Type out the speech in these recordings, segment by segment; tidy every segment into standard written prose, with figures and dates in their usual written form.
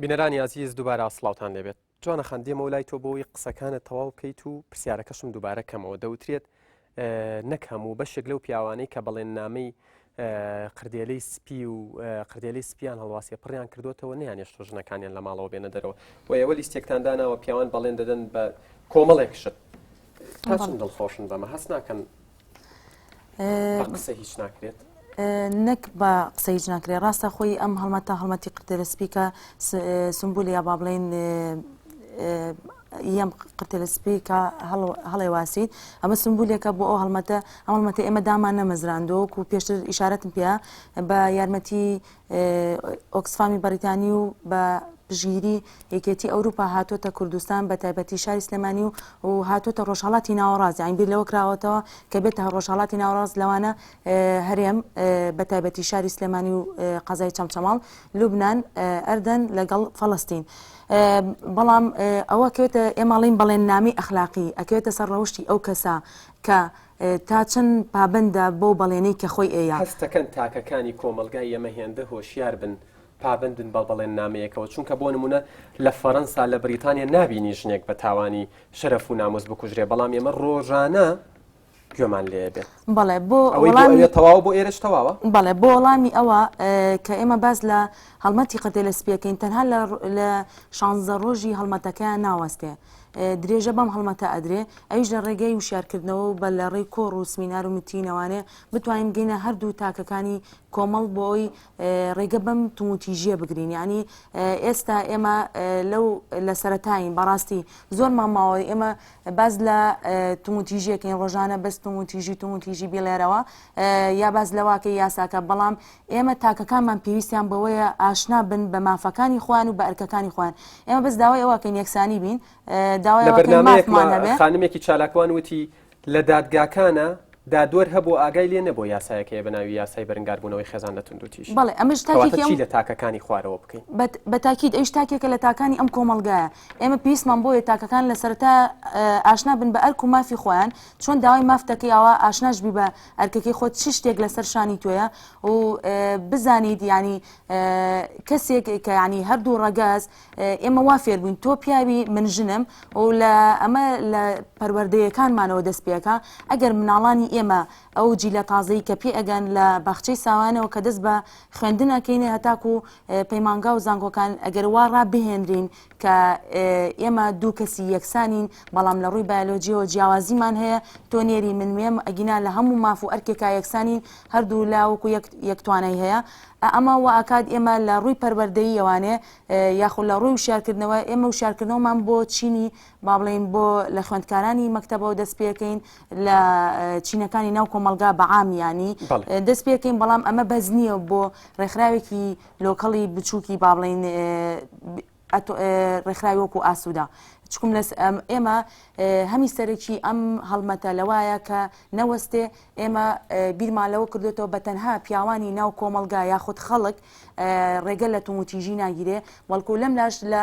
بینەرانی ئازیز دووبارە سڵاوتان لێبێت جوانە خان دێمەوە لای تۆ بۆی قسەکانت تەواو بکەیت و پرسیارەکەشم دووبارە کەمەوە دەوترێت نەک هەموو بەشێک لەو پیاوانەی کە بەڵێننامەی قردێلەی سپی و قردێلەی سپیان هەڵواسیە پڕیان کردوتەوە نیانێشتۆ ژنەکانیان لە ماڵەوە بێنە دەرەوە و ئێوە لیستێکتان داناوە پیاوان بەڵێن دەدەن بە کۆمەڵێک شت تا چەند دڵخۆشن بەمە هەست ناکەن قسە هیچ ناکرێت؟ نەک بە قسە هیچ ناکرێت ڕاستە خۆی ئەم هەڵمەتە هەڵمەتی قرتێلە سپیکە سمبولی یا با بڵێین یەم قرتێلە سپی کە هەڵێواسیت ئەمە سمبولێکە بۆ ئەو هەڵمەتە ئەم هەڵمەتە ئێمە دامان نەمەزراندووە وەکو پێشتر ئیشارەتم پێ بە یارمەتی ئۆکسفامی بەریتانی و بە پشتگیری یەکێتی ئەوروپا هاتۆتە کوردستان بە تایبەتی شاری سلێمانی و و هاتۆتە ڕۆژهەڵاتی ناوەڕاست یانی بیر لەوە کراوەتەوە کە بێتە ڕۆژهەڵاتی ناوەڕاست لەوانە هەرێم بە تایبەتی شاری سلێمانی و قەزای چەمچەماڵ لوبناان ئەردەن لەگەڵ فەڵستین. بەڵام ئەوە کەوێتە ئێماڵین بەڵێن نامی ئەخلاقی ئەکەوێتە سەر ڕەوشی ئەو کەسە کە تا چەند پابندە بەو بەڵێنەی کە خۆی ئەیە. هەستەکەن تاکەکانی کۆمەڵگای ئێمە هێندە هۆشیار بن پابەند بن بە بەڵێننامەیەکەوە، چونکە بۆ نموونە لە فەرەنسا لە بریتانیا نابینی ژنێک بە تاوانی شەرەف و ناموس بکوژرێ، بەڵام ئێمە ڕۆژانە گوێمان لێ بێت. بەڵێ بۆ ئەوەی بۆ ئەوێ تەواوە بۆ ئێرەش تەواوە؟ بەڵێ بۆ وەڵامی ئەوە کە ئێمە باس لە هەڵمەتی قەتێلە سپیەکەین تەنها لە شانزە ڕۆژی هەڵمەتەکەیان ناوەستێ درێژە بەم هەڵمەتە ئەدرێ ئەویش لە ڕێگەی وشیارکردنەوە و بە لە ڕێی کۆڕ و سمینار و متینەوانێ بتوانین بگەینە هەردوو تاکەکانی کۆمەڵ بۆ ئەوی ڕێگە بەم توموتیژیە بگرین یعنی ئێستا ئێمە لەو لە سەرەتاین بەڕاستی زۆرمان ماوە ئێمە باز لە توموتیژیەکەین ڕۆژانە بەس توموتیژی توموتیژی بیڵێرەوە یا باز لەواکە یاساکە بەڵام ئێمە تاکەکانمان پێویستیان بەوەیە ئاشنا بن بە مافەکانی خۆیان و بە ئەرکەکانی خۆیان ئێمە بەس داوای ئەوەکەین یەکسانی بین داوای لە بەرنامەیەکمان خانمێکی چالاکوان وتی لە دادگاکانا دادوەر هەبوو ئاگای لێ نەبوو یاسایەک هەیە بە ناوی یاسای بەرنگاربوونەوەی خێزان لە توندوتیژی. بەڵێ ئەمەش کەواتە تاکێکی ئەم چی لە تاکەکانی خوارەوە بکەین؟ بە تاکید ئەویش تاکێکە لە تاکانی ئەم کۆمەڵگایە. ئێمە پێویستمان بۆیە تاکەکان لە سەرەتا ئاشنا بن بە ئەرک و مافی خۆیان، چۆن داوای ماف دەکەی ئاوا ئاشناش بی بە ئەرکەکەی خۆت چ شتێک لەسەر شانی تۆیە و بزانیت یانی کەسێک کە یانی هەردوو ڕەگەز ئێمە وا فێر بووین تۆ پیاوی من ژنم و لە ئەمە لە پەروەردەیەکانمانەوە دەست پێکا ئەگەر مناڵانی ئێمە ئەو جیلە تازەی کە پێ ئەگەن لە باخچەی ساوانەوە کە دەست بە خوێندن ئەکەینێ هەتاکو پەیمانگا و زانکۆکان ئەگەر وا ڕابهێنرین کە ئێمە دوو کەسی یەکسانین بەڵام لە ڕووی بایۆلۆجیەوە جیاوازیمان هەیە تۆ نێری من مێم ئەگینا لە هەموو ماف و ئەرکێکا یەکسانین هەردوو لا وەکو یەک یەک توانای هەیە ئەمە وا ئەکات ئێمە لە ڕووی پەروەردەییەوانێ یاخود لە ڕووی وشیارکردنەوە ئێمە وشیارکردنەوەمان بۆ چینی با بڵێین بۆ لە خوێندکارانی مەکتەبەوە دەست پێکەین لە چینەکانی ناو کۆمەڵگا بە عام یانی دەست پێکەین بەڵام ئەمە بەس نییە بۆ ڕێکخراوێکی لۆکەڵی بچووکی با بڵێین ڕێکخراوی وەکو ئاسوودە چکم لەس ئێمە هەمی سەرەکی ئەم هەڵمەتە لەوایە کە نەوەستێ ئێمە بیرمان لەوە کردوێتەوە بە تەنها پیاوانی ناو کۆمەڵگا یاخود خەڵک ڕێگە لە توموتیژی ناگیرێ بەڵکو لەم لاش لە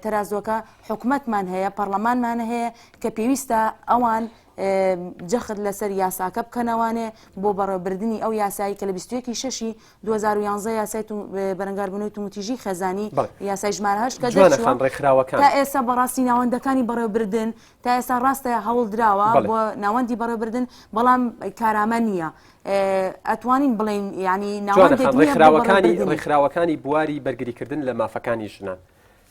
تەرازوەکە حکومەتمان هەیە پەرلەمانمان هەیە کە پێویستە ئەوان جەخت لەسەر یاساکە بکەنەوانێ بۆ بەڕێوەبردنی ئەو یاسایی کە لە 21 شەشی 2011 یاسای بەرەنگاربوونەوەی توندوتیژی خێزانی یاسای ژمارە هەشت کە دەرچووە ڕێکخراوەکان تا ئێستا بەڕاستی ناوەندەکانی بەڕێوەبردن تا ئێستا ڕاستە هەوڵ دراوە بۆ ناوەندی بەڕێوەبردن بەڵام کارامە نییە ئەتوانین بڵێین ینی ناوەندێک ڕێکخراوەکانی ڕێکخراوەکانی بواری بەرگریکردن لە مافەکانی ژنان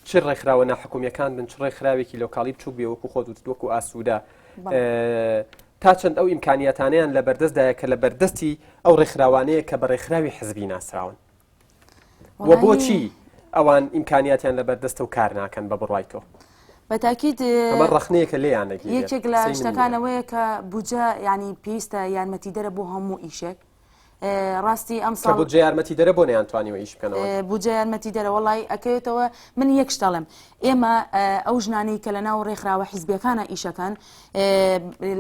چ ڕێکخراوە ناحکومیەکان بن چ ڕێکخراوێکی لۆکاڵی بچوک بێ وەکو خۆت وتت وەکو ئاسوودە تا چەند ئەو ئیمکانیاتانەیان لە بەردەستدایە کە لە بەردەستی ئەو ڕێکخراوانەیە کە بە ڕێکخراوی حزبی ناسراون و بۆچی ئەوان ئیمکانیاتیان لە بەردەستە و کار ناکەن بە بڕای تۆ بەتاکیت ئەمە ڕخنەیەکە لێیان یەکێک لە شتەکانەوەیە کە بودجە ینی پێویستە یارمەتیدەرە بۆ هەموو ئیشێک ڕاستی ئەم ساڵ بودجە یارمەتیدەرە بۆ نەیانتوانیوە ئیش بکەنەوە؟ بودجە یارمەتیدەرە وەڵای ئەکەوێتەوە من یەک شت ئەڵێم ئێمە ئەو ژنانەی کە لە ناو ڕێکخراوە حیزبیەکانە ئیشەکەن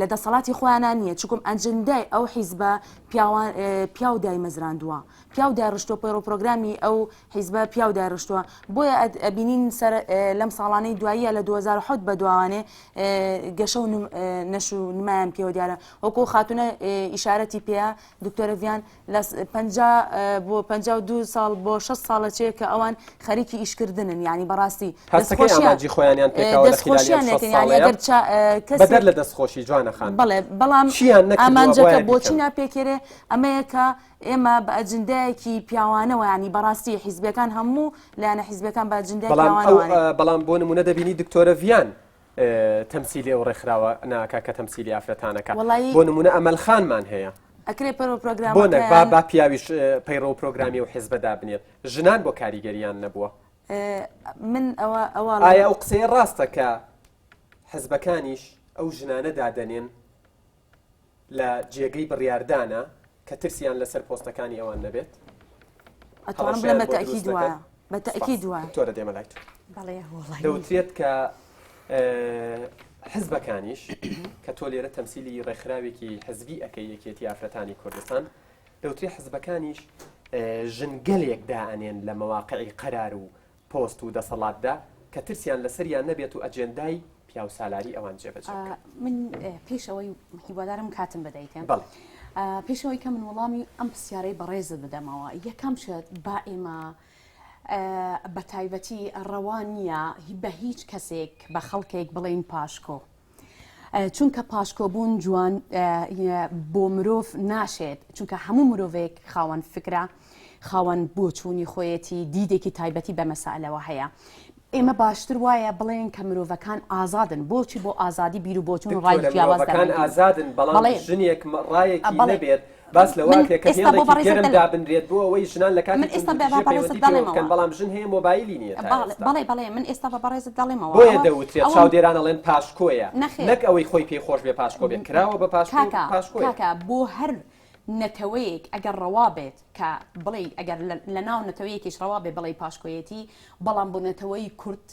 لە دەسەڵاتی خۆیانان نییە چکم ئەجندای ئەو حیزبە. پیاوان پیاو دایمەزراندووە پیاو دایڕشتووە پەیڕەو پرۆگرامی ئەو حیزبە پیاو دایڕشتووە بۆیە ئەبینین سەر لەم ساڵانەی دواییە لە 2007 بە دواوانێ گەشە و نەش و نمایان پێوە دیارە وەکو خاتونە ئیشارەتی پێیە دکتۆرە ڤیان لە 50 بۆ 52 ساڵ بۆ 6 ساڵە چێ کە ئەوان خەریکی ئیشکردنن یعنی بەڕاستی هەستەکەی ئامانجی خۆیانیان پێکاوە لە خلال ئەم 60 ساڵەیە بەدەر لە دەستخۆشی جوانە خان بەڵێ بەڵام چیان نەکردووە ئامانجەکە بۆیە بۆچی بیکەن؟ ناپێکێرێ ئەمەیە کە ئێمە بە ئەجندایەکی پیاوانەوە یانی بەڕاستی حیزبەکان هەموو لایەنە حیزبەکان بە ئەجندای بەڵام ئەو پیاوانەوانێ. بەڵام بۆ نمونە دەبینی دکتۆرە ڤیان تەمسیلی ئەو ڕێکخراوە ناکا کە تەمسیلی ئافرەتانەکە وەڵایی بۆ نمونە ئەمەل خانمان هەیە ئەکرێ پەرۆ بۆ نەک با پرۆگرامەکەیان با پیاویش پەیڕەو و پرۆگرامی و حیزبە دابنێت ژنان بۆ کاریگەریان نەبووە من ئەوە ئەوە ئایا ئەو قسەیە ڕاستە کە حزبەکانیش ئەو ژنانە دادەنێن لە جێگەی بڕیاردانە کە ترسیان لەسەر پۆستەکانی ئەوان نەبێت؟ ئەتوانم بڵێم هەڕەشەیان بە بۆ تەئکید دروست نەکەن؟ وایە بە سپاس تەئکید وایە. دکتۆرە دێمە لای تۆ. بەڵێ وەڵی. دەوترێت کە حزبەکانیش کە تۆ لێرە تەمسیلی ڕێکخراوێکی حزبی ئەکەی یەکێتی ئافرەتانی کوردستان دەوترێ حزبەکانیش ژنگەلێک دائەنێن لە مەواقعی قەرار و پۆست و دەسەڵاتدا کە ترسیان لەسەریان نەبێت و ئەجێندای پیاوسالاری ئەوان جێبەجێ بکەن. من پێش ئەوەی هیوادارم کاتم بدەیتێ. بەڵێ. پێش ئەوەی کە من وەڵامی ئەم پرسیارەی بەڕێزت بدەمەوە یەکەم شت با ئێمە بە تایبەتی ڕەوا نییە بە هیچ کەسێک بە خەڵکێک بڵێین پاشکۆ. چونکە پاشکۆبوون جوان بۆ مرۆڤ ناشێت چونکە هەموو مرۆڤێک خاوەن فکرە خاوەن بۆچوونی خۆیەتی دیدێکی تایبەتی بە مەسالەوە هەیە ئێمە باشتر وایە بڵێن کە مرۆڤەکان ئازادن بۆچی بۆ ئازادی بیر و بۆچوون ڕای جیاواز مرۆڤەکان ئازادن بەڵام ژنێک ڕایەکی نەبێت باس لەوە کرێ کە هێڵێکی گەرم دابنرێت بۆ ئەوەی ژنان لە کاتی توندوتیژی پەیوەندی پێوە بکەن، بەڵام ژن هەیە مۆبایلی نییە تا ئێستا. بەڵێ بەڵێ من ئێستا بە بەڕێزت دەڵێمەوە. بۆیە دەوترێت چاودێران ئەڵێن پاشکۆیە، نەک ئەوەی خۆی پێی خۆش بێ پاشکۆ بێ، کراوە بە پاشکۆ پاشکۆیە. کاکە بۆ هەر نەتەوەیەک ئەگەر ڕەوا بێت کە بڵێی ئەگەر لە ناو نەتەوەیەکیش ڕەوا بێ بڵێی پاشکۆیەتی، بەڵام بۆ نەتەوەی کورد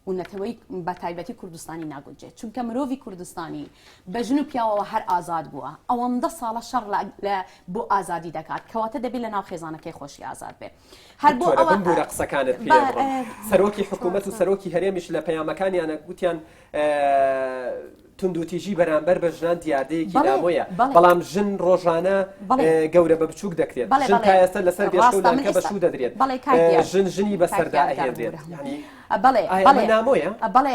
و نەتەوەی بە تایبەتی کوردستانی ناگونجێت چونکە مرۆڤی کوردستانی بە ژن و پیاوەوە هەر ئازاد بووە ئەوەندە ساڵە شەڕ لە بۆ ئازادی دەکات کەواتە دەبێت لە ناو خێزانەکەی خۆشی ئازاد بێ هەر بۆ دکتۆرە ئەوە بمبورە قسەکانت پێ بڕم سەرۆکی حکوومەت و سەرۆکی هەرێمیش لە پەیامەکانیانە گوتیان توندوتیژی بەرامبەر بە ژنان دیاردەیەکی نامۆیە، بەڵام ژن ڕۆژانە گەورە بە بچووک دەکرێت، ژن تا ئێستا لەسەر بێشکە و لانکە بە شوو دەدرێت، ژن ژنی بەسەردا ئەهێنرێت، یانی ئایا ئەمە نامۆیە؟ بەڵێ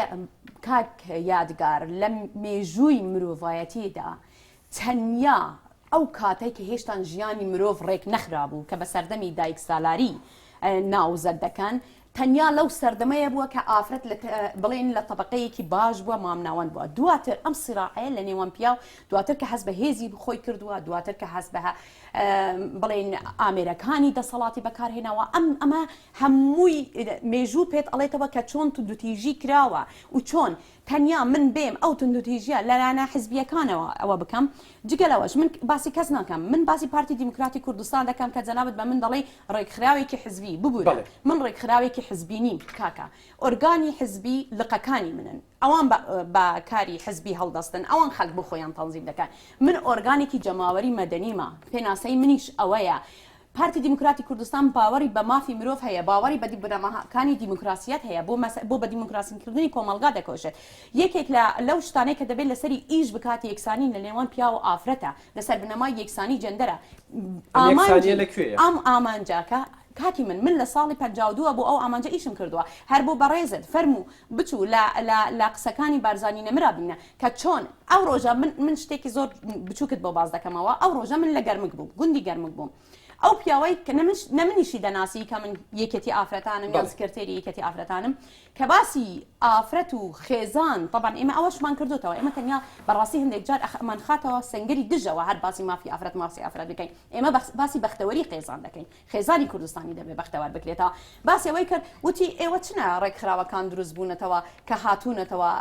کاک یادگار لە مێژووی مرۆڤایەتیدا تەنیا ئەو کاتەی کە هێشتان ژیانی مرۆڤ ڕێک نەخرابوو کە بە سەردەمی دایکسالاری ناوزەد دەکەن، تەنیا لەو سەردەمەیە بووە کە ئافرەت لە بڵێین لە تەبەقەیەکی باش بووە مامناوەند بووە دواتر ئەم سیراعەیە لە نێوان پیاو دواتر کە هەست بە هێزی خۆی کردووە دواتر کە هەست بە بڵێین ئامێرەکانی دەسەڵاتی بەکارهێناوە ئەم ئەمە هەمووی مێژوو پێت ئەڵێتەوە کە چۆن توندوتیژی کراوە و چۆن تەنیا من بێم ئەو توندوتیژیە لە لایەنە حزبیەکانەوە ئەوە بکەم جگە لەوەش من باسی کەس ناکەم من باسی پارتی دیموکراتی کوردستان دەکەم کە جەنابت بە من دەڵێی ڕێکخراوێکی حزبی ببورە من ڕێکخراوێکی حزبی نیم کاکە ئۆرگانی حزبی لقەکانی منن ئەوان بە کاری حزبی هەڵدەستن ئەوان خەلک بۆ خۆیان تەنزیم دەکەن من ئۆرگانێکی جەماوەری مەدەنیمە پێناسەی منیش ئەوەیە پارتی دیموکراتی کوردستان باوەڕی بە مافی مرۆڤ هەیە، باوەڕی بە بنەماکانی دیموکراسیەت هەیە، بۆ مەس بۆ بە دیموکراسیکردنی کۆمەڵگا دەکۆشێت. یەکێک لە لەو شتانەی کە دەبێت لەسەری ئیش بکات یەکسانی لە نێوان پیاو و ئافرەتە، لەسەر بنەمای یەکسانی جێندەرە. ئەم یەکسانیە ئامانجی لە کوێیە؟ ئەم ئامانجە کە کاکی من، من لە ساڵی 52 بۆ ئەو ئامانجە ئیشم کردووە. هەر بۆ بەڕێزت فەرموو بچوو لە لە لە قسەکانی بارزانی نەمرا بینە کە چۆن ئەو ڕۆژە من من شتێکی زۆر بچووکت بۆ باس دەکەمەوە ئەو ڕۆژە من لە گەرمک بووم گوندی گەرمک بووم ئەو پیاوەی کە نە من نە منیشی دەناسی کە من یەکێتی ئافرەتانم یان سکرتێری یەکێتی ئافرەتانم کە باسی ئافرەت و خێزان طبعا ئێمە ئەوەشمان کردوتەوە ئێمە تەنیا بەڕاستی هەندێک جار ئەخمان خاتەوە سەنگەری دژەوە هەر باسی مافی ئافرەت مافی ئافرەت بکەین ئێمە باسی بەختەوەری خێزان دەکەین خێزانی کوردستانی دەبێ بەختەوەر بکرێتەوە. باسی ئەوەی کرد وتی ئێوە چنە ڕێکخراوەکان دروست بوونەتەوە کە هاتوونەتەوە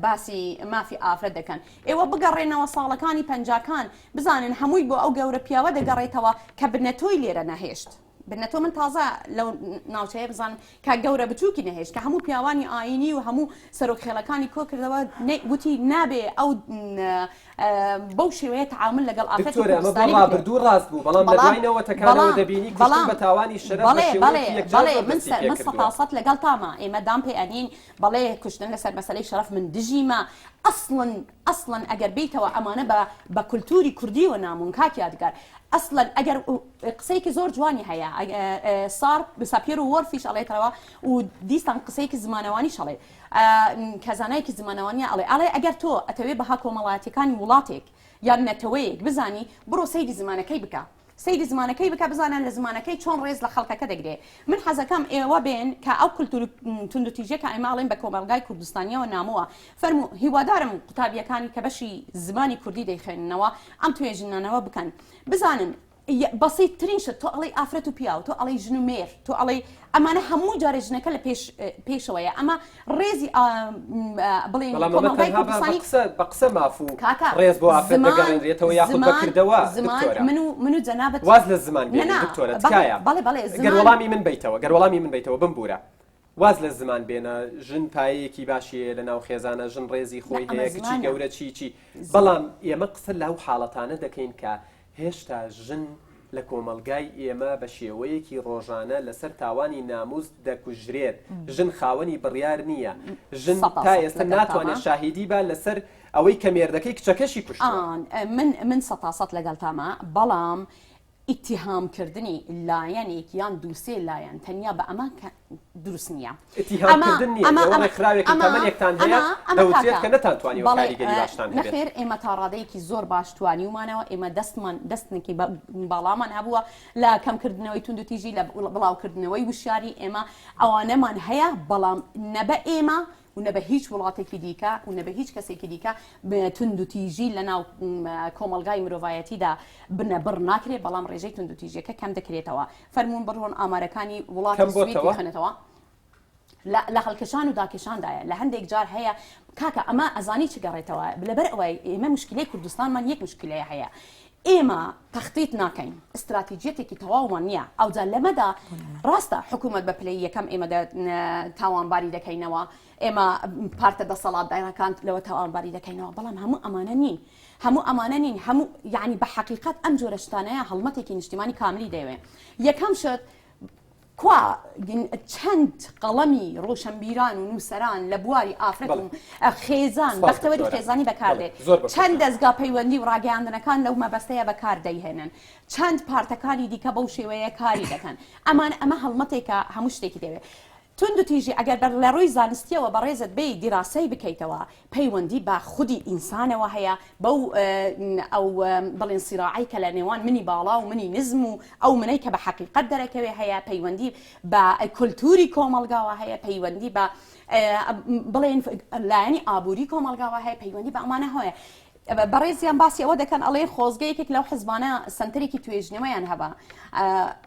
باسی مافی ئافرەت دەکەن. ئێوە بگەڕێنەوە ساڵەکانی پەنجاکان بزانن هەمووی بۆ ئەو گەورە پیاوە دەگەڕێتەوە کە بنەتۆی لێرە نەهێشت. بنەتۆ من تازە لەو ناوچەیە بزانم کە گەورە بچووکی نەهێشت کە هەموو پیاوانی ئایینی و هەموو سەرۆک خێڵەکانی کۆ کردەوە وتی نابێ ئەو بەو شێوەیە تعامل لەگەڵ ئافرەتی دکتۆرە ئەمە بۆ کوردستانی بکرێت. ڕابردوو ڕاست بوو بەڵام لە بەڵام دوای نەوەتەکانەوە بەڵام دەبینی کوشتن بەڵام بە تاوانی شەرەف بە بەڵێ شێوەیەکی بەڵێ یەکجار بەڵێ زۆر من دەستی سە پێ من کردووە. سەتاسەت لەگەڵ تامە ئێمە دام پێ ئەنین بەڵێ کوشتن لەسەر مەسەلەی شەرەف من دژیمە ئەسڵەن ئەسڵەن ئەگەر بێیتەوە ئەمانە بە بە کولتوری کوردیەوە نامۆن کاک یادگار ئەسڵەن ئەگەر قسەیەکی زۆر جوانی هەیە سار ساپیێر و وۆرفیش ئەڵێتەوە و دیسان قسەیەکی زمانەوانیش ئەڵێ کە زانایەکی زمانەوانیە ئەڵێ ئەڵێ ئەگەر تۆ ئەتەوێ بەها کۆمەڵایەتیەکانی وڵاتێک یان نەتەوەیەک بزانی بڕۆ سەیری زمانەکەی بکە سەیری زمانەکەی بکە بزانە لە زمانەکەی چۆن ڕێز لە خەڵکەکە دەگرێ من حەزەکەم ئێوە بێن کە ئەو کولتور توندوتیژیە کە ئێمە ئەڵێن بە کۆمەڵگای کوردستانیەوە نامۆە فەرموو هیوادارم قوتابیەکانی کە بەشی زمانی کوردی دەیخوێننەوە ئەم توێژینانەوە بکەن بزانن بەسیت ترین شت تۆ ئەڵێی ئافرەت و پیاو تۆ ئەڵێی ژن و مێر تۆ ئەڵێی ئەمانە هەموو جارێ ژنەکە لە پێش پێشەوەیە ئەمە ڕێزی بڵێن بەڵام ئەمە کۆمەڵگای تەنها بە بە کوردستانی قسە بە قسە ماف و کاکە ڕێز بۆ ئافرەت زمان دەگەڕێنرێتەوە یاخود بە زمان کردەوە زمان دکتۆرە من و من و جەنابت واز لە زمان نا بێنین نا دکتۆرە بەڵێ تکایە بەڵێ بەڵێ گەر زمان وەڵامی من بەیتەوە گەر وەڵامی من بەیتەوە بمبورە واز لە زمان بێنە ژن پایەیەکی باشی هەیە لە ناو خێزانە ژن ڕێزی نا خۆی ئەمە هەیە کچی زمانە گەورە چی چی زمان بەڵام ئێمە قسە لەو حاڵەتانە دەکەین کە هێشتا ژن لە کۆمەڵگای ئێمە بە شێوەیەکی ڕۆژانە لەسەر تاوانی ناموس دەکوژرێت، ژن خاوەنی بڕیار نییە، ژن سەتا تا سەت ئێستا لەگەڵ ناتوانێت تامە. شاهیدی با لەسەر ئەوەی کە مێردەکەی کچەکەشی کوشتووە. ئان من من سەتا سەت لەگەڵتامە بەڵام ئیتیهام کردنی لایەنێک یان دوو سێ لایەن تەنیا بە ئەمە کە دروست نییە. ئیتیهام ئەمە کردن نییە، ئەمە ئێوە ئەمە ڕێکخراوێکن ئەمە تەمەنێکتان ئەمە هەیە ئەمە دەوترێت کاکە کە نەتانتوانیوە بەڵێ کاریگەری باشتان هەبێت. نەخێر ئێمە تا ڕادەیەکی زۆر باش توانیومانەوە ئێمە دەستمان دەستنێکی باڵامان هەبووە لە کەمکردنەوەی توندوتیژی لە بڵاوکردنەوەی وشیاری ئێمە ئەوانەمان هەیە بەڵام نە بە ئێمە و نە بە هیچ وڵاتێکی دیکە و نە بە هیچ کەسێکی دیکە توندوتیژی لە ناو کۆمەڵگای مرۆڤایەتیدا بنەبڕ ناکرێت بەڵام ڕێژەی توندوتیژیەکە کەم دەکرێتەوە فەرموون بڕۆن ئامارەکانی وڵاتی کەم سوید بۆتەوە؟ بیخوێنێتەوە لە لە هەڵکشان و داکشاندایە لە هەندێک جار هەیە کاکە ئەمە ئەزانی چ گەڕێتەوە لەبەر ئەوەی ئێمە مشکلەی کوردستانمان یەک مشکلەیە هەیە ئێمە تەختیت ناکەین ئیستراتیجیەتێکی تەواومان نییە ئەوجا لەمەدا ڕاستە حکوومەت بە پلەی یەکەم ئێمە تاوانباری دەکەینەوە ئێمە پارتە دەسەڵاتدارەکان لەوە تاوانباری دەکەینەوە بەڵام هەموو ئەمانە نین هەموو ئەمانە نین هەموو یعنی بە حەقیقەت ئەم جۆرە شتانەیە هەڵمەتێکی نیشتیمانی کاملی دەیەوێ یەکەم شت کوا چەند قەڵەمی ڕۆشنبیران و نووسەران لە بواری ئافرەت و خێزان بەختەوەری خێزانی بەکاردێت چەند دەزگا پەیوەندی و ڕاگەیاندنەکان لەو مەبەستەیە بەکار دەیهێنن چەند پارتەکانی دیکە بەو شێوەیە کاری دەکەن ئەمان ئەمە هەڵمەتێکە هەموو شتێکی دەوێت توندوتیژی ئەگەر بەر لە ڕووی زانستیەوە بەڕێزت بێی دیراسەی بکەیتەوە پەیوەندی بە خودی ئینسانەوە هەیە بەو ئەو بڵێن سیراعەی کە لە نێوان منی باڵا و منی نزم و ئەو منەی کە بە حەقیقەت دەرەکەوێ هەیە پەیوەندی بە کولتوری کۆمەڵگاوە هەیە پەیوەندی بە بڵێن لایەنی ئابووری کۆمەڵگاوە هەیە پەیوەندی بە ئەمانە هەیە بەڕێزیان باسی ئەوە دەکەن ئەڵێ خۆزگە یەکێک لەو حزبانە سەنتەرێکی توێژینەوەیان هەبا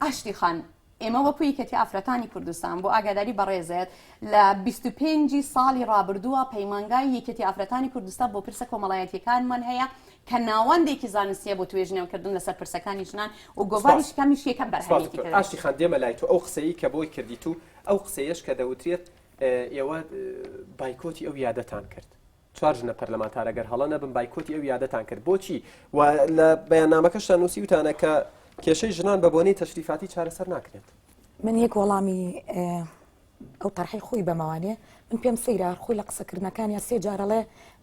ئاشتی خان ئێمە وەکو یەکێتی ئافرەتانی کوردستان بۆ ئاگاداری بەڕێزت لە 25 ساڵی ڕابردووە پەیمانگای یەکێتی ئافرەتانی کوردستان بۆ پرسە کۆمەڵایەتیەکانمان هەیە کە ناوەندێکی زانستیە بۆ توێژینەوەکردن لەسەر پرسەکانی ژنان و گۆڤاری شکامیش یەکەم بەرهەمێتی کە ئاشتی خان دێمە لای تۆ ئەو قسەی کە بۆی کردیت و ئەو قسەیەش کە دەوترێت ئێوە بایکۆتی ئەو یادەتان کرد چوار ژنە پەرلەمانتار ئەگەر هەڵە نەبم بایکۆتی ئەو یادەتان کرد بۆچی و لە بەیاننامەکەشتان نووسیوتانە کە کێشەی ژنان بە بۆنەی تەشریفاتی چارەسەر ناکرێت. من یەک وەڵامی ئەو تەرحەی خۆی بەمەوانێ من پێم سەیرە هەر خۆی لە قسەکردنەکانیا سێ جار ئەڵێ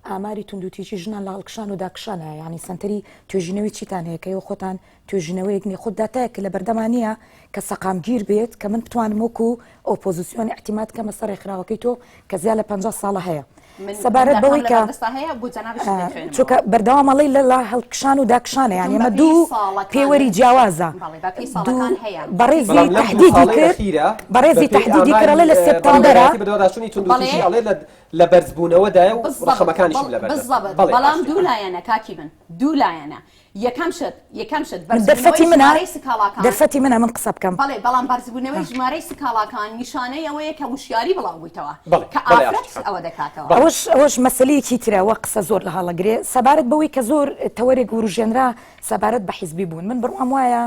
ئاماری توندوتیژی ژنان لە هەڵکشان و داکشانە یعنی سەنتەری توێژینەوەی چیتان هەیە کە ئێوە خۆتان توێژینەوەیەک نیە خۆ داتایەک لە بەردەما نییە کە سەقامگیر بێت کە من بتوانم وەکو ئۆپۆزیسیۆن ئیعتیماد کەمە سەر ڕێکخراوەکەی تۆ کە زیاد لە 50 ساڵە هەیە سەبارەت بەوەی کە چونکە بەردەوام ئەڵێی لە لا هەڵکشان و داکشانە یان ئێمە دوو پێوەری جیاوازە بەڕێزی تهدیدی کرد بەڕێزی تهدیدی کرد ئەڵێ لە سێپتەمبەرە بەدواداچوونی توندوتیژی ئەڵێ لە بەرزبوونەوەدایە و ڕەقەمەکانیشم لەبەردەست. بەڵام دوو لایەنە کاکی من دوو لایەنە یەکەم شت یەکەم شت من دەرفەتی بەرزبوونەوەی منە ژمارەی سکاڵاکان دەرفەتی منە من قسە بکەم بەڵێ بەڵام بەرزبوونەوەی ژمارەی سکاڵاکان نیشانەی ئەوەیە کە وشیاری بڵاو بوویتەوە بەڵێ کە بەڵێ ئافرەت ئاشتی خان ئەوە دەکاتەوە. بەڵێ. ئەوەش ئەوەش مەسەلەیەکی ترە وە قسە زۆر لە هەڵەگرێ سەبارەت بەوەی کە زۆر تەوەرێک وروژێنرا سەبارەت بە حیزبی بوون من بڕوام وایە.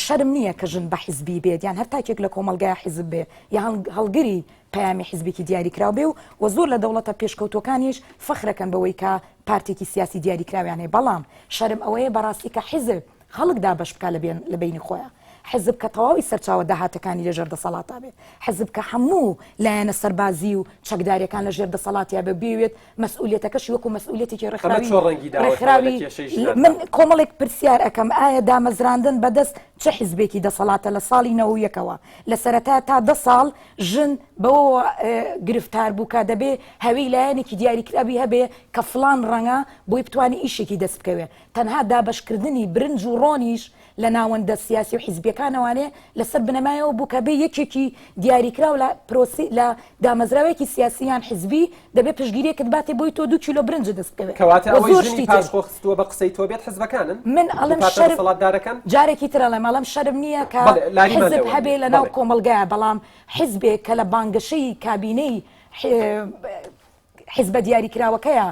شەرم نییە کە ژن بە حیزبی بێت یان هەر تاکێک لە کۆمەڵگای حیزب بێ یان هەڵگری پەیامی حیزبێکی دیاریکراو بێ و وە زۆر لە دەوڵەتە پێشکەوتوەکانیش فەخرەکەن بەوەی کە پارتێکی سیاسی دیاریکراویان هەیە بەڵام شەرم ئەوەیە بەڕاستی کە حیزب خەڵک دابەش بکا لە بەینی خۆیا. حزب کە تەواوی سەرچاوە داهاتەکانی لە ژێر دەسەڵاتا بێ. حزب کە هەموو لایەنە سەربازی و چەکداریەکان لە ژێر دەسەڵاتیا بێ و بیەوێت مەسئولیەتەکەشی وەکو مەسئولیەتێکی ئەمە ڕێکخراوی چۆن ڕەنگی داوەتەوە لە ڕێکخراوی کێشەی ژناندا؟ من کۆمەڵێک پرسیار ئەکەم ئایا دامەزراندن بە دەست چ حزبێکی دەسەڵاتە لە ساڵی نەوەویەکەوە لە سەرەتا تا دە ساڵ ژن بەوەوە گرفتار بوو کە دەبێ هەوێی لایەنێکی دیاریکراوی هەبێ کە فڵان ڕەنگە بۆی بتوانێ ئیشێکی دەست بکەوێ تەنها دابەشکردنی برنج و ڕۆنیش لە ناوەندە سیاسی و حیزبیەکانەوانێ لەسەر بنەمایەوە بوو کە بێ یەکێکی دیاریکراو لە پرۆسی لە دامەزراوێکی سیاسی یان حیزبی دەبێ پشتگیریەکت باتێ بۆی تۆ دوو کیلۆ برنجت دەست بکەوێ کەواتە و ئەوەی زۆر ژنی شتی تر. پاشخۆ خستووە بە قسەی تۆ بێت حزبەکانن؟ من و ئەڵێم پارتە شەرم دەسەڵاتدارەکان؟ جارێکی تر ئەڵێم ئەڵێم شەرم نییە کە بەڵێ لاریمان حیزب لەوە هەبێ نییە. لە ناو بەڵێ. کۆمەڵگایە بەڵام حیزبێک کە لە بانگەشەی کابینەی حیزبە دیاریکراوەکەیە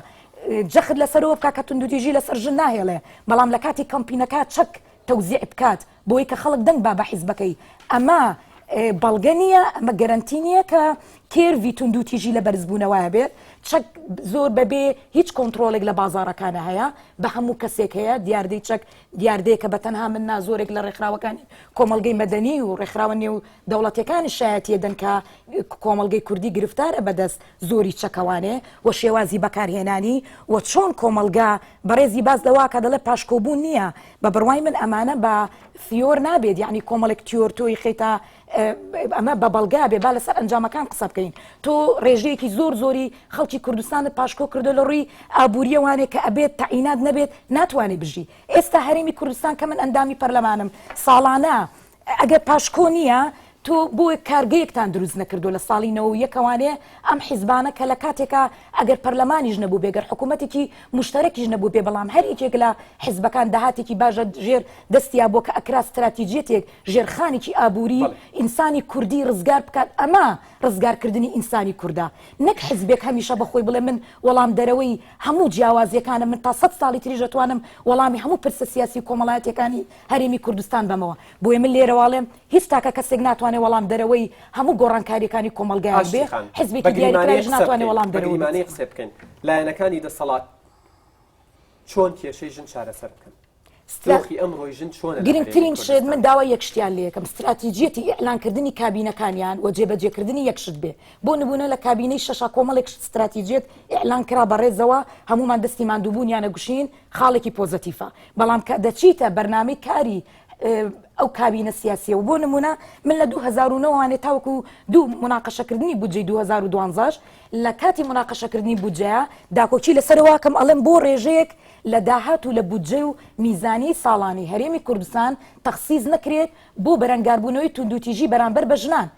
جەخت لەسەرەوە بکات کە توندوتیژی لەسەر ژن ناهێڵێ، بەڵام لە کاتی کەمپینەکە چەک تەوزیع بکات بۆی کە خەڵک دەنگ با بە حیزبەکەی، ئەمە بەڵگە نییە، ئەمە گەرەنتی نییە کە curve ی توندوتیژی لە بەرزبوونەوە بێت، چەک زۆر بەبێ هیچ کۆنترۆڵێک لە بازاڕەکانە هەیە، بە هەموو کەسێک هەیە، دیاردەی چەک دیاردەیەکە بە تەنها من نا زۆرێک لە ڕێکخراوەکانی کۆمەڵگەی مەدەنی و ڕێکخراوە نێو دەوڵەتیەکانیش شایەتیە دەن کە کۆمەڵگەی کوردی گرفتارە بەدەست زۆری چەکەوانێ و شێوازی بەکارهێنانی و چۆن کۆمەڵگا بەڕێزی باس لەوە کە دەڵێ پاشکۆبوون نییە بە بڕوای من ئەمانە بە تیۆر نابێت یعنی کۆمەڵێک تیۆر تۆی خەیتە ئەمە بە بەڵگا بێ با لەسەر ئەنجامەکان قسە بکەین تۆ ڕێژەیەکی زۆر زۆری خەڵکی کوردستانت پاشکۆ کردو لە ڕووی ئابووریەوانێ کە ئەبێت تەعینات نەبێت ناتوانێت بژی ئێستا هەرێمی کوردستان کە من ئەندامی پەرلەمانم ساڵانە ئەگەر پاشکۆ نییە تۆ بۆ کارگەیەکتان دروست نەکردوە لە ساڵی نەوە یەکەوانێ ئەم حیزبانە کە لە کاتێکا ئەگەر پەرلەمانیش نەبووبێ گەر حکوومەتێکی موشتەرەکیش نەبووبێ بەڵام هەر یەکێک لە حیزبەکان داهاتێکی باشە ژێر دەستیا بۆ کە ئەکرا ستراتیجیەتێک ژێرخانێکی ئابووری ئینسانی کوردی ڕزگار بکات ئەمە ڕزگارکردنی ئینسانی کوردە نەک حیزبێک هەمیشە بە خۆی بڵێ من وەڵامدەرەوەی هەموو جیاوازیەکانم من تا سەد ساڵی تریش ئەتوانم وەڵامی هەموو پرسە سیاسی و کۆمەڵایەتیەکانی هەرێمی کوردستان بەمەوە. بۆیە من لێرەوە ئەڵێم هیچ تاکە کەسێک ناتوانێ وەڵامدەرەوەی هەموو گۆڕانکارییەکانی کۆمەڵگایەک بێ، ئاشتی خان، بە حزبێکی گریمانەیەک دیاریکراویش قسە ناتوانێ بکەین، بە وەڵامدەرەوە بێت. گریمانەیەک قسە بکەین، لایەنەکانی دەسەڵات چۆن کێشەی ژن چارەسەر بکەن؟ سترا. دۆخی ئەمڕۆی ژن چۆنە لە هەرێمی گرنگترین شت من کوردستان؟ داوای یەک شتیان لێ ئەکەم، ستراتیجیەتی ئیعلانکردنی کابینەکانیان و جێبەجێکردنی یەک شت بێ. بۆ نموونە لە کابینەی شەشا کۆمەڵێک ستراتیجیەت ئیعلان کرا بە ڕێزەوە هەموومان دەستی ماندووبوونیان ئەگوشین، خاڵێکی پۆزەتیفە بەڵام کە دەچیتە بەرنامەی کاری ئەو کابینە سیاسیە و بۆ نمونە من لە 2009 وانێ تاوەکو دوو مناقەشەکردنی بودجەی 2012 لە کاتی مناقەشەکردنی بودجەیە داکۆکی لەسەرەوە کەم ئەڵێم بۆ ڕێژەیەک لە داهات و لە بودجە و میزانی ساڵانی هەرێمی کوردستان تەخسیس نەکرێت بۆ بەرەنگاربوونەوەی توندوتیژی بەرامبەر بە ژنان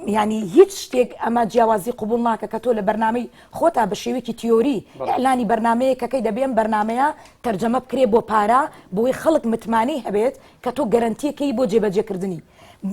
یانی هیچ شتێک ئەمە جیاوازی قبوڵ ناکە کە تۆ لە بەرنامەی خۆتا بە شێوەیەکی تیۆری ئیعلانی بەرنامەیەکەکەی دەبێ ئەم بەرنامەیە تەرجەمە بکرێ بۆ پارە بۆی خەڵک متمانەی هەبێت کە تۆ گەرەنتیەکەی بۆ جێبەجێکردنی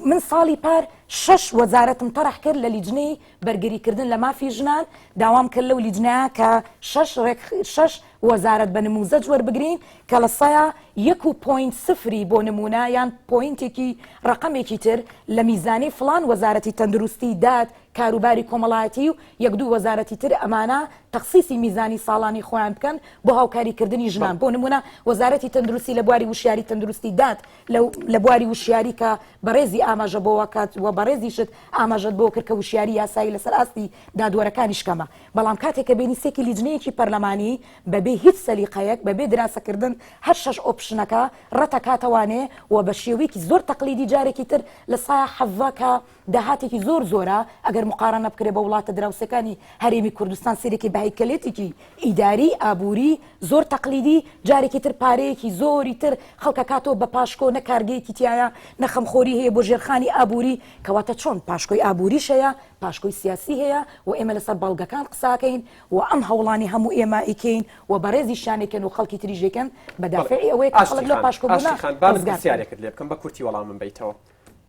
من ساڵی پار شەش وەزارەتم تەرح کرد لە لیجنەی بەرگریکردن لە مافی ژنان داوام کرد لەو لیجنەیە کە شەش ڕێک شەش وەزارەت بە نموزەج وەربگرین کە لە سەیا یەک و point سفری بۆ نموونە یان point ێکی ڕەقەمێکی تر لە میزانیەی فڵان وەزارەتی تەندروستی، داد، کاروباری کۆمەڵایەتی و یەک دوو وەزارەتی تر ئەمانە تەخسیسی میزانی ساڵانی خۆیان بکەن بۆ هاوکاری کردنی ژنان بۆ نموونە وەزارەتی تەندروستی لە بواری وشیاری تەندروستی داد لە لە بواری وشیاری کە بەڕێزی ئاماژە بۆ کات و بەڕێزیشت ئاماژەت بۆ کرد کە وشیاری یاسایی لەسەر ئاستی دادوەرەکانیش کەمە بەڵام کاتێک کە بینی سێکی لیجنەیەکی پەرلەمانی بەبێ هیچ سەلیقەیەک، بەبێ دراسەکردن هەر شەش option ەکە ڕەتەکاتەوانێ و بە شێوەیەکی زۆر تەقلیدی جارێکی تر لە سایە 17 کە داهاتێکی زۆر زۆرە ئەگەر مقارەنە بکرێ بە وڵاتە دراوسێکانی هەرێمی کوردستان سەیرێکی بە هەیکەلێتێکی ئیداری ئابووری زۆر تەقلیدی جارێکی تر پارەیەکی زۆری تر خەڵکەکاتەوە بە پاشکۆ نە کارگەیەکی تایە نە خەمخۆری هەیە بۆ ژێرخانی ئابووری کەواتە چۆن پاشکۆی ئابووریش هەیە پاشکۆی سیاسی هەیە و ئێمە لەسەر بەڵگەکان قساکەین و ئەم هەوڵانی هەموو ئێمە ئەیکەین و بەڕێزیشیان ئەیکەن و خەڵکی تریش ئەیکەن بە دافعی ئەوەیە کە خەڵک لەو پاشکۆبوونە ئاشتی خان با من ڕزگار بکەن. پرسیارێکت لێ بکەم بە کورتی وەڵامم بەیتەوە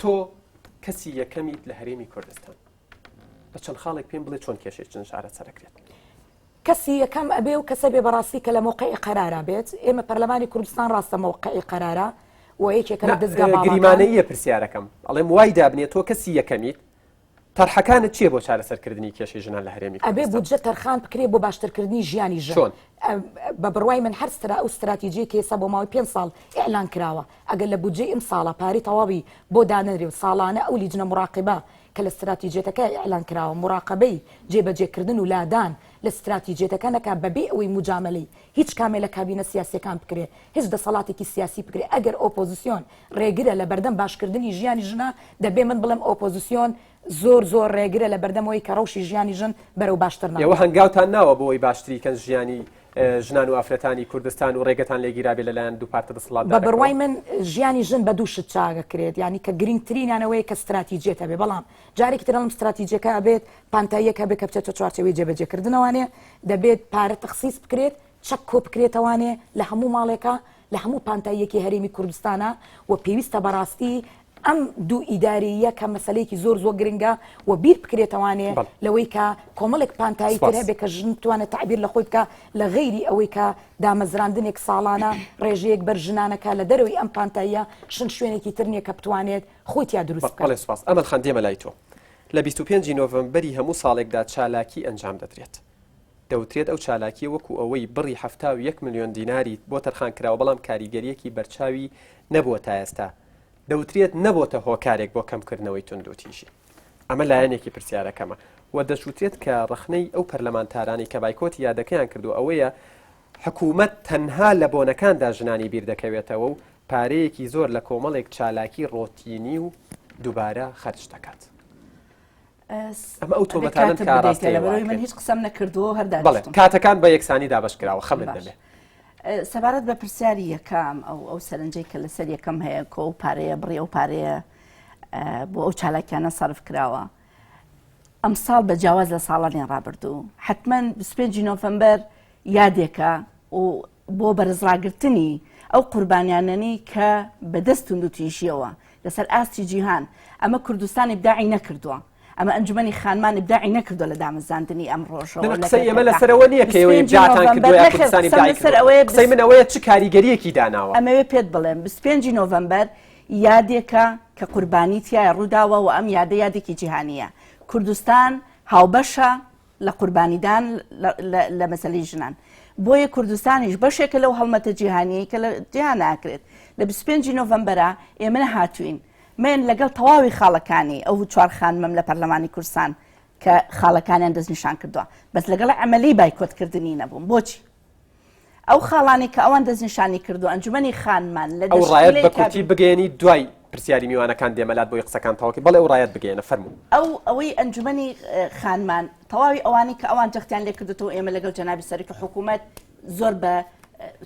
تۆ کەسی یەکەمیت لە هەرێمی کوردستان بە چەند خاڵێک پێم بڵێ چۆن کێشەی ژن چارەسەرەکرێت؟ کەسی یەکەم ئەبێ و کەسە بێ بەڕاستی کە لە مەوقعی قەرارا بێت ئێمە پەرلەمانی کوردستان ڕاستە مەوقعی قەرارە. و یەکێکە لە دەزگا باڵاکان. گریمانەییە پرسیارەکەم، ئەڵێم وای دابنێ تۆ کەسی یەکەمیت، تەرحەکانت چییە بۆ چارەسەرکردنی کێشەی ژنان لە هەرێمی ئەبێ کوردستان؟ بودجە تەرخان بکرێ بۆ باشترکردنی ژیانی ژن. چۆن؟ بە بڕوای من هەر سترا ئەو ستراتیجیەی کە ئێستا بۆ ماوەی پێنج ساڵ ئیعلان کراوە ئەگەر لە بودجەی ئمساڵا پارەی تەواوی بۆ دانەنرێ و ساڵانە ئەو لیجنە موراقیبە کە لە ستراتیجیەتەکە ئیعلان کراوە موراقەبەی جێبەجێکردن و لادان لە ستراتیجیەتەکە نەکا بەبێ ئەوەی موجامەلەی هیچ کامێ لە کابینە سیاسیەکان بکرێ هیچ دەسەڵاتێکی سیاسی بکرێ ئەگەر ئۆپۆزیسیۆن ڕێگرە لە بەردەم باشکردنی ژیانی ژنا دەبێ من بڵێم ئۆپۆزیسیۆن زۆر زۆر ڕێگرە لە بەردەم ئەوەی کە ڕەوشی ژیانی ژن بەرەو باشتر ئێوە نەڕوا. هەنگاوتان ناوە بۆ ئەوەی باشتری کەن ژیانی ژنان و ئافرەتانی کوردستان و ڕێگەتان لێ گیرابێ لە لایەن دوو پارتە بە دەسەڵاتدارەکەوە؟ بڕوای من ژیانی ژن بە دوو شت چاک ئەکرێت یانی کە گرینگترینیان ئەوەیە کە ستراتیجیەت هەبێ بەڵام جارێکی تر ئەڵێم ستراتیجیەکە ئەبێت پانتاییەک هەبێت کە بچێتە چوارچێوەی جێبەجێکردنەوانێ دەبێت پارە تەخسیس بکرێت چەک کۆبکرێتەوانێ لە هەموو ماڵێکا لە هەموو پانتاییەکی هەرێمی کوردستانا و پێویستە بەڕاستی ئەم دوو ئیدارەییە کە مەسەلەیەکی زۆر زۆر گرنگە و بیر بکرێتەوانێ لەوەی کە کۆمەڵێک پانتایی تر هەبێ کە ژن بتوانێت تەعبیر لە خۆی بکا لە غەیری ئەوەی کە دامەزراندنێک ساڵانە ڕێژەیەک بەر ژنانەکە لە دەرەوەی ئەم پانتاییە شن شوێنێکی تر نییە کە بتوانێت خۆی تیا دروست بکات. بەڵێ سوپاس. ئەمەل خان دێمە لای تۆ. لە 25 نۆڤەمبەری هەموو ساڵێکدا چالاکی ئەنجام دەدرێت. دەوترێت ئەو چالاکییە وەکو ئەوەی بڕی 71 ملیۆن دیناری بۆ تەرخان کراوە بەڵام کاریگەرییەکی بەرچاوی نەبووە تا ئێستا. دەوترێت نەبۆتە هۆکارێک بۆ کەمکردنەوەی توندوتیژی. ئەمە لایەنێکی پرسیارەکەمە. و دەشوترێت کە ڕەخنەی ئەو پەرلەمانتارانەی کە بایکۆتی یادەکەیان کردووە ئەوەیە حکوومەت تەنها لە بۆنەکاندا ژنانی بیر دەکەوێتەوە و پارەیەکی زۆر لە کۆمەڵێک چالاکی ڕۆتینی و دووبارە خەرج دەکات. ئەمە ئەو تۆمەتانەن کە ئاراستەی ئێوە لەبەرئەوەی من ئەکرێن. هیچ قسەم نەکردووە و هەر بەڵێ دانیشتووم. کاتەکان بە یەکسانی دابەش کراوە خەمت باش. نەبێ. سەبارەت بە پرسیاری یەکەم ئەو ئەو سەرنجەی کە لەسەر یەکەم هەیە کۆ ئەو پارەیە بڕی ئەو پارەیە بۆ ئەو چالاکیانە سەرف کراوە ئەمساڵ بە جیاواز لە ساڵانی ڕابردوو حتمما 25 نۆڤەمبەر یادێکە و بۆ بەرزڕاگرتنی ئەو قوربانیانەنی کە بەدەست توندوتیژیەوە لەسەر ئاستی جیهان ئەمە کوردستان ئیبداعی نەکردووە ئەمە ئەنجومەنی خانمان ئیبداعی نەکردووە لە دامەزراندنی ئەم ڕۆژەوە نە، قسەی ئێمە لەسەر ئەوە نییە کە ئێوە ئیبداعتان کردووە یا کوردستان ئیبداعی کردووە. قسەی من ئەوەیە چ کاریگەرییەکی داناوە. ئەمەوێ پێت بڵێم 25 نۆڤەمبەر یادێکە کە قوربانی تیایا ڕووداوە و ئەم یادە یادێکی جیهانییە. کوردستان هاوبەشە لە قوربانیدان لە مەسەلەی ژنان. بۆیە کوردستانیش بەشێکە لەو هەڵمەتە جیهانیەی کە لە جیهان ئاکرێت. لە 25 نۆڤەمبەرا ئێمە نەهاتووین. من لەگەڵ تەواوی خاڵەکانی ئەو چوار خانمەم لە پەرلەمانی کوردستان کە خاڵەکانیان دەستنیشان کردووە بەس لەگەڵ عملی بایکۆتکردنی نەبووم. بۆچی؟ ئەو خاڵانەی کە ئەوان دەستنیشانی کردووە ئەنجومەنی خانمان لە ئەو ڕایەت دەشکیلەی بە کورتی کابینە بگەیەنی دوای پرسیاری میوانەکان دێمە لات بۆی قسەکان تەواو کەی بەڵێ ئەو ڕایەت بگەیەنە فەرموو. ئەو ئەوەی ئەنجومەنی خانمان تەواوی ئەوانەی کە ئەوان جەختیان لێ کردووەتەوە ئێمە لەگەڵ جەنابی سەرۆکی حکوومەت زۆر بە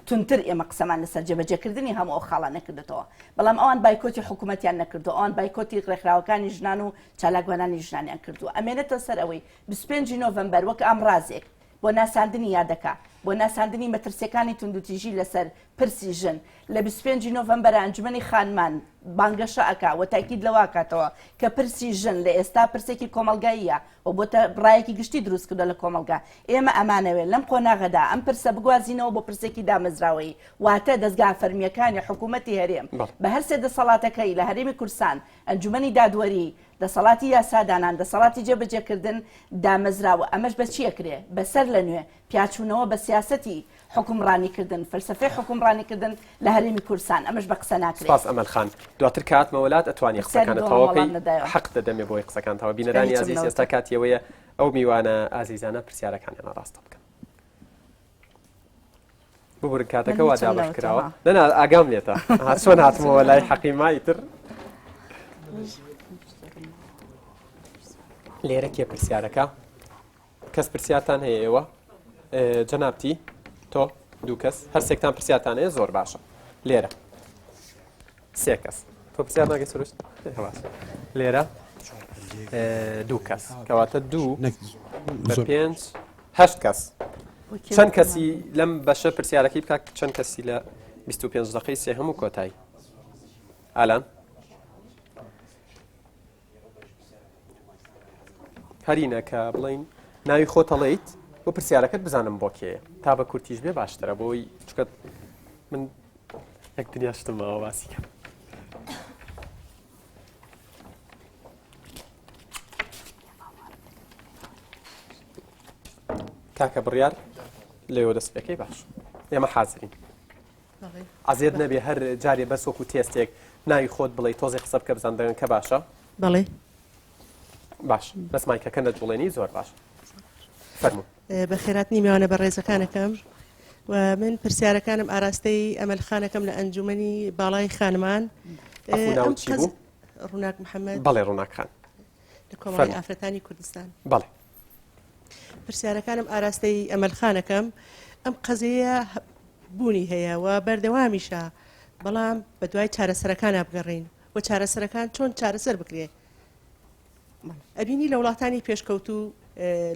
توندتر ئێمە قسەمان لەسەر جێبەجێکردنی هەموو ئەو خاڵانە کردووەتەوە بەڵام ئەوان بایکۆتی حکوومەتیان نەکردووە ئەوان بایکۆتی ڕێکخراوەکانی ژنان و چالاکوانانی ژنانیان کردووە ئەمێنێتە سەر ئەوەی 25 نۆڤەمبەر وەک ئامرازێک بۆ ناساندنی یادەکە، بۆ ناساندنی مەترسیەکانی توندوتیژی لەسەر پرسی ژن، لە 25 نۆڤەمبەرا ئەنجومەنی خانمان بانگەشە ئەکا و تاکید لەوە ئەکاتەوە کە پرسی ژن لە ئێستا پرسێکی کۆمەڵگاییە و بۆتە ڕایەکی گشتی دروست کردوە لە کۆمەڵگا، ئێمە ئەمانەوێ لەم قۆناغەدا ئەم پرسە بگوازینەوە بۆ پرسێکی دامەزراوەیی واتە دەزگا فەرمییەکانی حکوومەتی هەرێم بە هەرسێ دەسەڵاتەکەی لە هەرێمی کوردستان ئەنجومەنی دادوەری، دەسەڵاتی یاسادانان، دەسەڵاتی جێبەجێکردن دامەزراوە، ئەمەش بە چی ئەکرێ؟ بە سەر لە نوێ پیاچوونەوە بە سیاسەتی حوکمڕانیکردن، فەلسەفەی حوکمڕانیکردن لە هەرێمی کوردستان، ئەمەش بە قسە ناکرێ. سپاس ئەمەل خان. دواتر کە هاتمەوە لات ئەتوانی پرسیاری قسەکانت دووەمم تەواو وەڵام بکەی، نەدایەوە. حەقت دەدەمێ بۆی قسەکان تەواو. چونکە بینەرانی هیچم ئازیز نەوتم. ئێستا کاتی ئەوەیە ئەو میوانە ئازیزانە پرسیارەکانیان ئاڕاستە بکەن. ببورن کاتەکە وا دابەش کراوە نەنا ئاگام لێتە چۆن هاتمەوە لای حەقی مایتر لێرە کێ پرسیارەکە کەس پرسیارتان هەیە ئێوە جەنابتی تۆ دوو کەس هەرسێکتان پرسیارتان هەیە زۆر باشە لێرە سێ کەس تۆ پرسیار ناگەی سروشت لێرە دوو کەس کەواتە دوو پێنج هەشت کەس چەند کەسی لەم بەشە پرسیارەکەی بکات چەند کەسی لە 25 دقەی سێ هەموو کۆتایی ئالان هەرینە کە بڵین ناوی خۆتەڵیت بۆ پرسیارەکەت بزانم بۆ کێ تا بە کورتیش بێ باشترە بۆی چکە من یەک دنیا شتم ماوە باسی کەم. کاکە بڕیار لێوە دەست پێکەی باش ئێمە حازرین عەزێت نەبێ هەر جارێ بەس وەکو تێستێک ناوی خۆت بڵێ تۆزێ قسە بکە بزان دەنگ کە باشە بەڵێ باش بەس مایکەکە نەجوڵێنی زۆر باش فەرموو بەخێراتنی میوانە بەڕێزەکانەکەم و من پرسیارەکانم ئاراستەی ئەمەل خانەکەم لە ئەنجومەنی باڵای خانمان ڕووناک محەممەد بەڵێ ڕووناک خان لە کۆمەڵی ئافرەتانی کوردستان بەڵێ پرسیارەکانم ئاراستەی ئەمەل خانەکەم ئەم قەزەیە بوونی هەیە و بەردەوامیشە بەڵام بە دوای چارەسەرەکانە بگەڕین و چارەسەرەکان چۆن چارەسەر بکرێ ئەبینی لە وڵاتانی پێشکەوتوو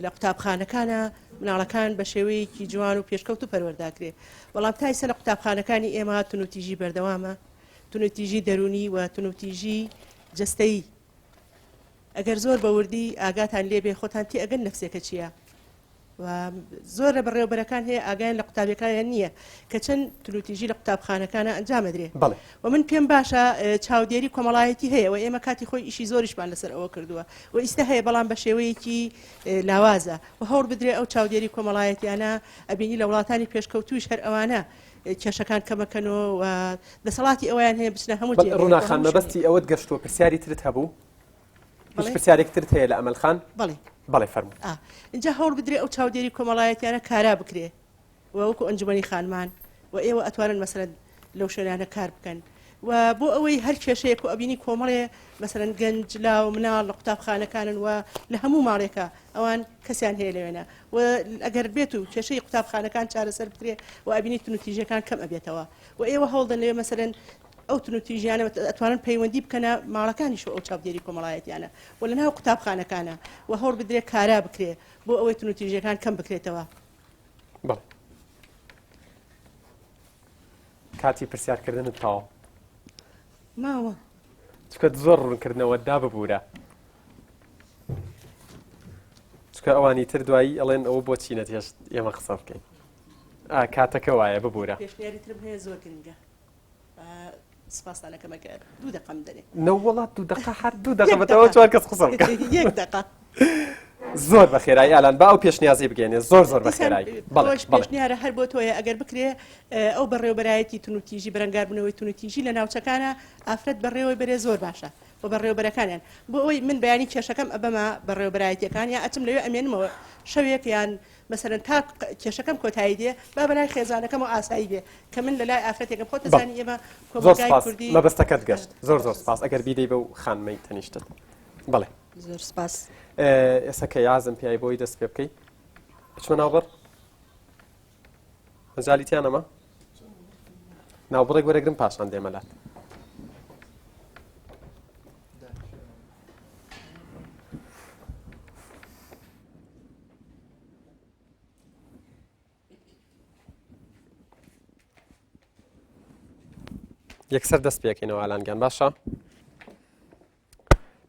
لە قوتابخانەکانە مناڵەکان بە شێوەیەکی جوان و پێشکەوتو پەروەرداکرێ بەڵام تا ئیسە لە قوتابخانەکانی ئێمە تونوتیژی بەردەوامە تونوتیژی دەرونی و تونوتیژی جەستەیی ئەگەر زۆر بە وردی ئاگاتان لێبێ خۆتان تێ ئەگەن نەفسێکە چییە و زۆر لە بەڕێوەبەرەکان هەیە ئاگایان لە قوتابیەکانیان نییە کە چەند تونوتیژی لە قوتابخانەکانە ئەنجام ئەدرێ بەڵێ. و من پێم باشە چاودێری کۆمەڵایەتی هەیە و ئێمە کاتی خۆی ئیشی زۆریشمان لەسەر ئەوە کردووە و ئیستا هەیە بەڵام بە شێوەیەکی لاوازە و هەوڵ بدرێ ئەو چاودێری کۆمەڵایەتیانە ئەبینی لە وڵاتانی پێشکەوتوویش هەر ئەوانە کێشەکان کەمەکەنەوە و دەسەڵاتی ئەویان هەیە بچنە هەموو بەڵێ ڕووناک خان مەبەستی ئەوەت گەشتووە پرسیاری ترت هەبوو؟ هیچ پرسیارێک ترت هەیە لە ئەمەل خان؟ بەڵێ. بەڵێ فەرموو. ئا ئینجا هەوڵ بدرێ ئەو چاودێری کۆمەڵایەتیانە کارا بکرێ و وەکو ئەنجومەنی خانمان و ئێوە ئەتوانن مەسەلەن لەو شوێنانە کار بکەن و بۆ ئەوەی هەر کێشەیەک و ئەبینی کۆمەڵێ مەسەلەن گەنج لاو مناڵ لە قوتابخانەکانن و لە هەموو ماڵێکە ئەوان کەسیان هەیە لەوێنە و ئەگەر بێت و کێشەی قوتابخانەکان چارەسەر بکرێ و ئەبینی توندوتیژیەکان کەم ئەبێتەوە و ئێوە هەوڵدەن لەوێ مەسەلەن ئەو توندوتیژیانە ئەتوانن پەیوەندی بکەنە ماڵەکانیش و ئەو چاودێری کۆمەڵایەتیانە و لەناو قوتابخانەکانە و هەوڵ بدرێ کارا بکرێ بۆ ئەوەی توندوتیژیەکان کەم بکرێتەوە. بەڵێ کاتی پرسیارکردنت تەواو ماوە چکە زۆر ڕوونکردنەوە دا ببوورە چکە ئەوانی تر دوایی ئەڵێن ئەوە بۆچی نەتهێشت ئێمە قسە بکەین کاتەکە وایە ببوورە پێشنیاری ترم هەیە زۆر گرنگە سپاستان ئەکەم ئەگەر دوو دەقەم دەنێ. نەوەڵا دوو دەقە هەر دوو دەقە بەتەوە چوار کەس قسە بکە یەک دەقە. زۆر بە خێرایی ئالان با ئەو پێشنیازی بگەێنێ زۆر زۆر بە خێرایی پێشنیارە هەر بۆ تۆیە ئەگەر بکرێ ئەو بەڕێوبەرایەتی تونوتیژی بەرەنگاربوونەوەی تونوتیژی لە ناوچەکانە ئافرەت بەڕێوەی بەرێ زۆر باشە و بەڕێوبەرەکانیان بۆ ئەوەی من بەیانی کێشەکەم ئەبەمە بەڕێوبەرایەتیەکان یا ئەچم لەوێ ئەمێنمەوە شەوێک یان مەسەلەن تا کێشەکەم کۆتایی دێ با بەلای خێزانەکەمەوە ئاسایی بێ کە من لەلای ئافرەتێکم خۆت دەزانی ئێمە زۆر کۆمەڵگای سپاس کوردی مەبەستەکەت گەشت زۆر زۆر سپاس ئەگەر بیدەی بەو خانمەی تەنیشتت بەڵێ زۆر سپاس ئێستا کە یازم پیای بۆی دەست پێ بکەی بچمە ناوبڕ مەجالی تیانەمە ناوبڕێک وەرەگرم پاشان دێمە لات یەکسەر دەست پێکەینەوە ئالان گیان باشە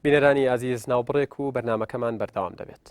بینەرانی ئازیز ناوبڕێک و بەرنمەکەمان بەردەوام دەبێت.